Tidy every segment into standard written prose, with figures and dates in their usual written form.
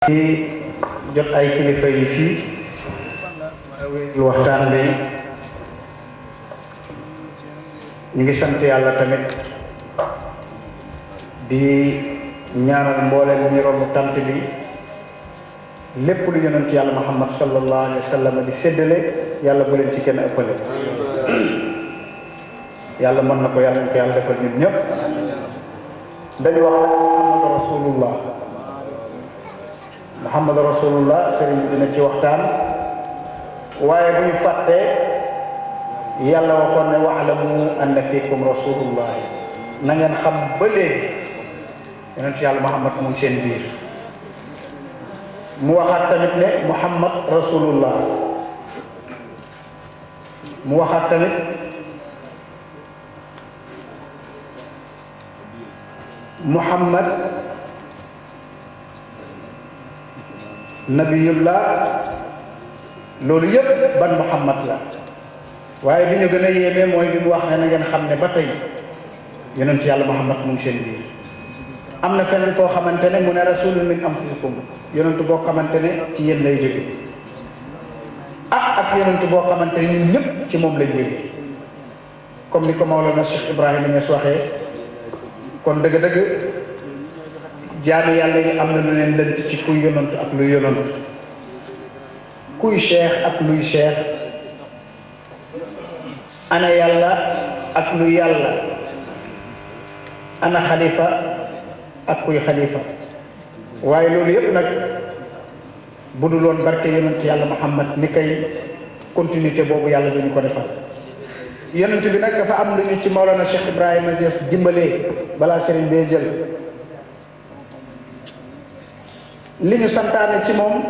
di jot ay kilifa yi fii lu waxtaan bi ñu ngi sant yàlla tamit di ñaanal mbooleem ñi romb tant bi lépp lu yonent yàlla Muhammad sallallahu alayhi wa sallam di séddale yàlla bu leen ci kenn ëppale yàlla mën na ko yàlla ñu ko yàlla defal ñun ñëpp dañu wax Muhammad rasulullah Muhammad rasulullah sëriñ bi dina ci waxtaan waaye bu ñu fàttee yàlla waxoon ne wa'lamu anna fiikum rasulullah na ngeen xam ba léegi yonent yàlla Muhammad mu ngi seen biir mu waxaat tamit ne Muhammad rasulullah mu waxaat tamit Muhammad nabiyullah loolu yëpp ban Muhammad la waaye bi ñu gën a yéeme mooy bi mu wax ne na ngeen xam ne ba tey yonent yàlla Muhammad mu ngi seen biir am na feneen foo xamante ne mu ne rasulun min anfusikum yonent boo xamante ne ci yéen lay jóge ak yonent boo xamante ne ñun ñëpp ci moom lañ jóge comme ni ko Mawlana Cheikh Ibrahima Niass waxee kon dëgg-dëgg jaami yàlla yi am na lu leen lënt ci kuy yonent ak luy yonent kuy cheikh ak luy cheikh ana yàlla ak luy yàlla ana xalifa ak kuy xalifa waaye loolu yëpp nag bu dul woon barke yonent yàlla Muhammad ni kay continuité boobu yàlla duñu ko defal yonent bi nag dafa am lu ñu ci Mawlana Cheikh Ibrahima Niass dimbalee balaa sëriñ bee jël li ñu santaane ci moom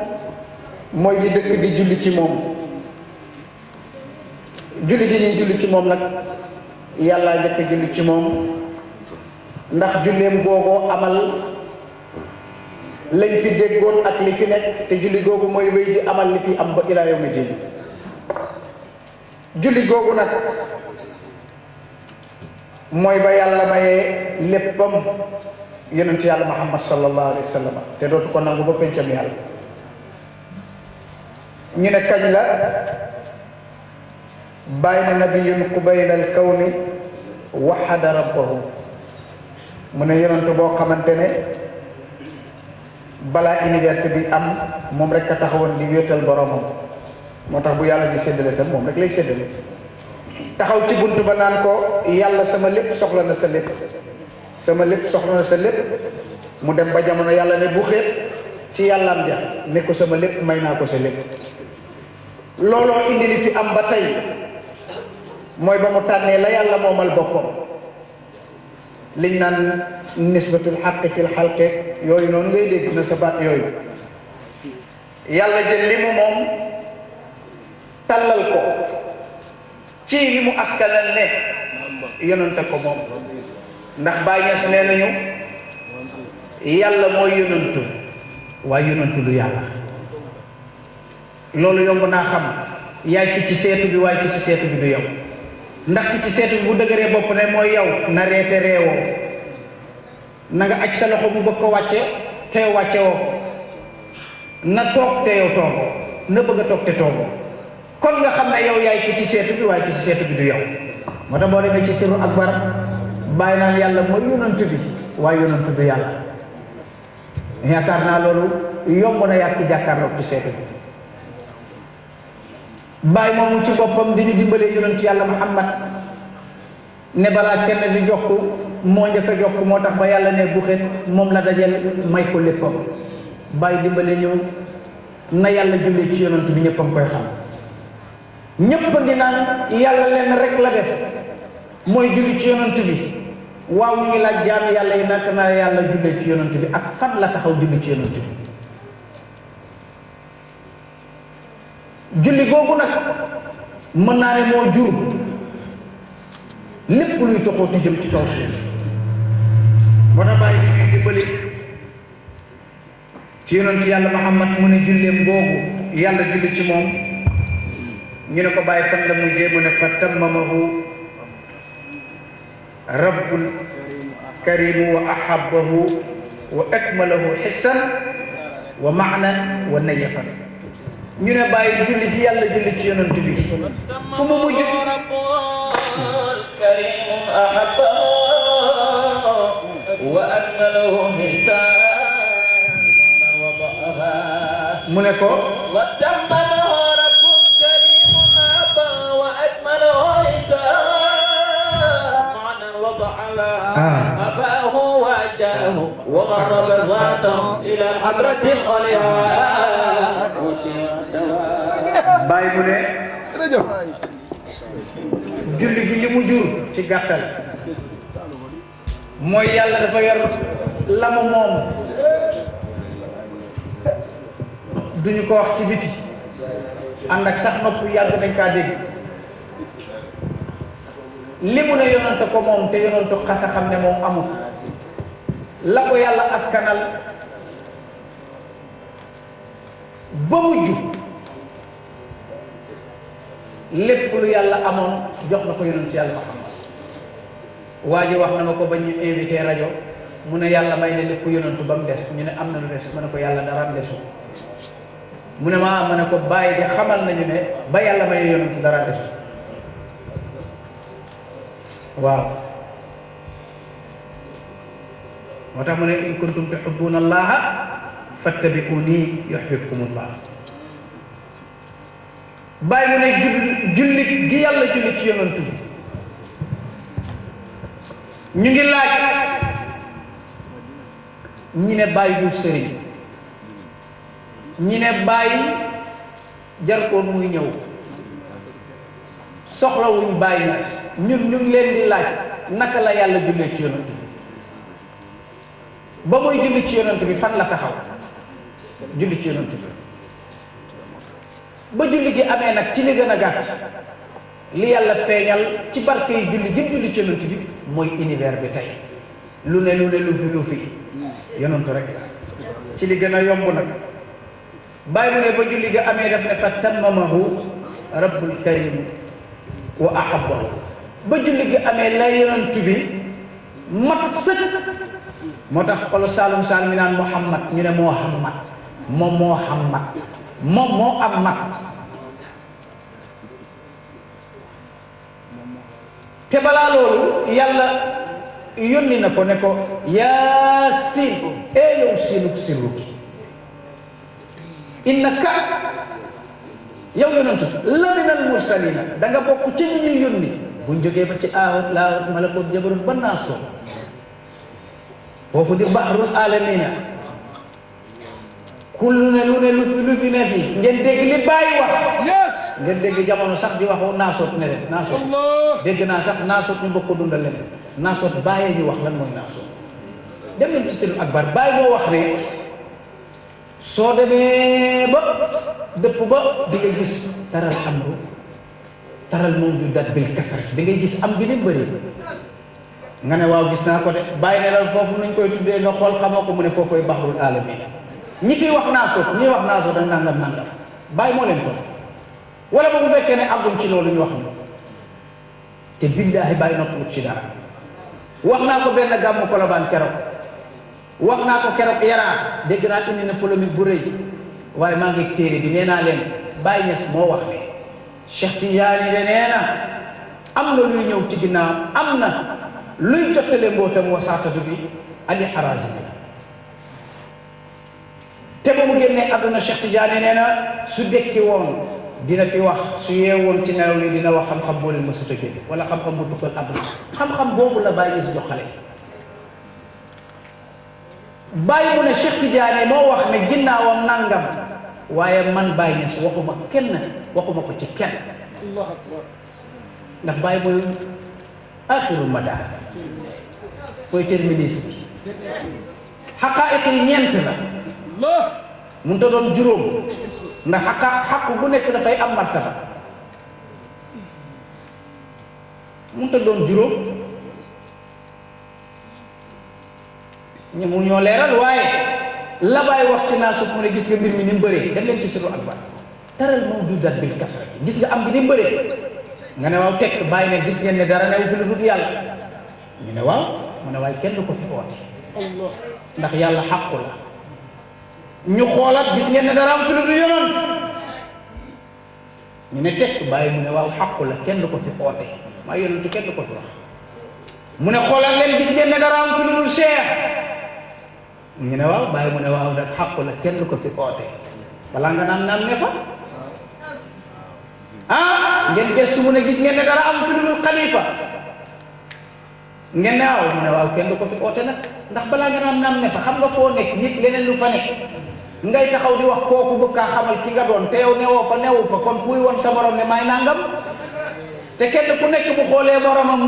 mooy di dëkk di julli ci moom julli gi ñuy julli ci moom nag yàlla njëkk julli ci moom ndax julleem googoo amal lañ fi déggoon ak li fi nekk te julli googu mooy wéy di amal li fi am ba ilaa yawmi diin julli googu nag mooy ba yàlla mayee léppam yonent yàlla Muhammad sallallahu alayhi wa sallam te dootu ko nangu ba pencam yàlla ñu ne kañ la bàyyi na nabiyun qubayla al kawni waxada rabbahu mu ne yonent boo xamante ne balaa univers bi am moom rek a taxawoon di wéetal boromam moo tax bu yàlla di séddale tam moom rek lay séddale taxaw ci bunt ba naan ko yàlla sama lépp soxla na sa lépp sama lépp soxla na sa lépp mu dem ba jamono yàlla ne bu xeet ci yàllaam ja ne ko sama lépp may naa ko sa lépp looloo indi li fi am ba tey mooy ba mu tànnee la yàlla moomal boppam liñ naan nisbatul xaqi fil xalqi yooyu noonu ngay dégg na sa baat yooyu yàlla jël li mu moom tàllal ko ci li mu askanal ne yonante ko moom ndax Baay Ñas nee nañu yàlla mooy yonantu waaye yonantu du yàlla loolu yomb naa xam yaay ki ci seetu bi waaye ki ci seetu bi du yow ndax ki ci seetu bi bu dëgëree bopp ne mooy yow na reete reewoo na nga aj sa loxo mu bëgg ko wàcce te wàcce woo na toog te yow toogoo na bëgg a toog te toogoo kon nga xam ne yow yaay ki ci seetu bi waaye ki ci seetu bi du yow moo tax boo demee ci siru akbar bàyyi naan yàlla mooy yonantu bi waaye yonantu du yàlla yaakaar naa loolu yomb na yàq ci jàkkaarloog ci seetu bi bàyyi moomu ci boppam di ñu dimbalee yonent yàlla Muhammad ne balaa kenn di jokk moo njëkk a jokk moo tax ba yàlla ne bu xet moom la dajal may ko léppam bàyyi dimbale ñu na yàlla jullee ci yonent bi ñëpp a ngi koy xam ñëpp a ngi naan yàlla leen rek la def mooy julli ci yonent bi waaw ñu ngi laaj jaami yàlla yi naka na yàlla jullee ci yonent bi ak fan la taxaw julli ci yonent bi julli googu nag mën naa ne moo jur lépp luy toxooti jëm ci kaw suuf moo tax bàyyi ñuy dimbali ci yonent yàlla Muhammad mu ne julleem googu yàlla julli ci moom ñu ne ko bàyyi fan la muy jéem ne fa tammamahu rabbul karimu wa ahabbahu wa akmalahu xissan wa maanan wa nayafan ñu ne bàyyi julli gi yàlla julli ci yonent bi fu mu mujj mu ne ko وغرب ذاته إلى حضرة العليا باي mu ne julli gi li mu jur ci gàttal mooy yàlla dafa yor la mu moom duñu ko wax ci biti ànd ak sax nopp yàgg dañ kaa dégg li mu ne yonante ko moom te yonantu xasa xam ne moom amul la ko yàlla askanal ba mujj lépp lu yàlla amoon jox na ko yonent yàlla Muhammad waa ji wax na ma ko ba ñu invité rajo mu ne yàlla may ne lépp yonantu ba mu des ñu ne am na lu des ma ne ko yàlla dara am desu mu ne ma ne ko bàyyi de xamal nañu ne ba yàlla may yonantu dara desu waaw moo tax mu ne in kuntum tuhibbuna allaha fattabi'uni yuhbibkumullah bàyyi mu ne julli gi yàlla julli ci yonantu bi ñu ngi laaj ñi ne bàyyi du sëriñ ñi ne bàyyi jarkoon muy ñëw soxlawuñ bàyyi nas ñun ñu ngi leen di laaj naka la yàlla jullee ci yonantu bi ba muy julli ci yonent bi fan la taxaw julli ci yonent bi ba julli gi amee nag ci li gën a gàtt li yàlla feeñal ci barke yi julli ci yonent bi mooy univers bi tey lu ne lu fi yonent rek ci li gën a yomb nag bàyyi mu ne ba julli gi amee def ne fa tammamahu rabbul karim wa ahabbahu ba julli gi amee la yonent bi mat sëkk moo tax xolo saalum saalum mi naan Muhammad ñu ne Muhammad moom moo am mat te balaa loolu yàlla yónni na ko ne ko yaa siin yow siinuk sirruki innaka yow yonentu la minal mursalina da nga bokk ci ñu ñuy yónni buñ jógee ba ci aawat laawat malakut jabarut ba naa soo foofu di bahrul alamina kullu ne lu fi ne fi ngeen dégg li bàyyi wax ngeen dégg jamono sax di wax naasoot ne leen naasoot dégg naa sax naasoot ñu bokk ko dundal leen naasoot bàyyee ñu wax lan mooy naasoot dem leen ci seen akbar bàyyi moo wax ne soo demee ba dëpp ba di nga gis taral amru taral mawjudat bil kasrati da ngay gis am bi ni bëri nga ne waaw gis naa ko de bàyyi ne la foofu nuñ koy tuddee nga xool xamoo ko mu ne foofu bahrul alamin ñi fi wax naasoot ñi wax naasoot ak nangam bàyyi moo leen tontu wala ba bu fekkee ne àgguñ ci loolu ñu wax ñu te billaahi bàyyi noppalut ci dara wax naa ko benn gàmmu Kolobaan keroog wax naa ko keroog Yaraa dégg naa indi na polémique bu rëy waaye maa ngi téere bi nee naa leen Baye Niass moo wax ne Cheikh Tidiane de nee na am na luy ñëw ci ginnaaw am na luy jottale mbootam wasaatatu bi Ali Harazimi te ba mu génnee àdduna Cheikh Tidiane nee na su dekki woon dina fi wax su yeewoon ci nelaw li dina wax xam-xam boo leen mësut a génne wala xam-xam bu tukkal àdduna xam-xam boobu la Baye Niass jox xale bàyyi mu ne Cheikh Tidiane moo wax ne ginnaawam nangam waaye man Baye Niass waxuma ko ci kenn ndax Baye mooy aaxirul madaa mooy terminus bi xaqaa'iq yi ñeent la mun ta doon juróom ndax xaq bu nekk dafay am martaba mun ta doon juróom ñu mu ñoo leeral waaye la Baay wax ci naasut mu ne gis nga mbir mi ni mu bëree dem leen ci siru akbar taral mawjudat bil kasrati gis nga am gi ni mu bëree nga ne waaw tekk Baay ne gis ngeen ne dara newu fi lu dul yàlla ñu ne waaw mu ne waaye kenn du ko fi oote ndax yàlla xàqu la ñu xoolaat gis ngeen ne dara am fi lu du yonoon ñu ne tekk bàyyi mu ne waaw xàqu la kenn du ko fi oote maa yonentu kenn du ko fi wax mu ne xoolaat leen gis ngeen ne dara am fi lu dul cheikh ñu ne waaw bàyyi mu ne waaw nag xàqu la kenn du ko fi oote balaa nga naan ne fa ngeen gestu mu ne gis ngeen ne dara am fi lu dul xalifa ngeen ne waaw mu ne waaw kenn du ko fi oote nag ndax balaa nga naan ne fa xam nga foo nekk yëpp leneen lu fa nekk ngay taxaw di wax kooku bëgg kaa xamal ki nga doon te yow newoo fa newu fa kon kuy woon sa borom ne may nangam te kenn ku nekk bu xoolee boromam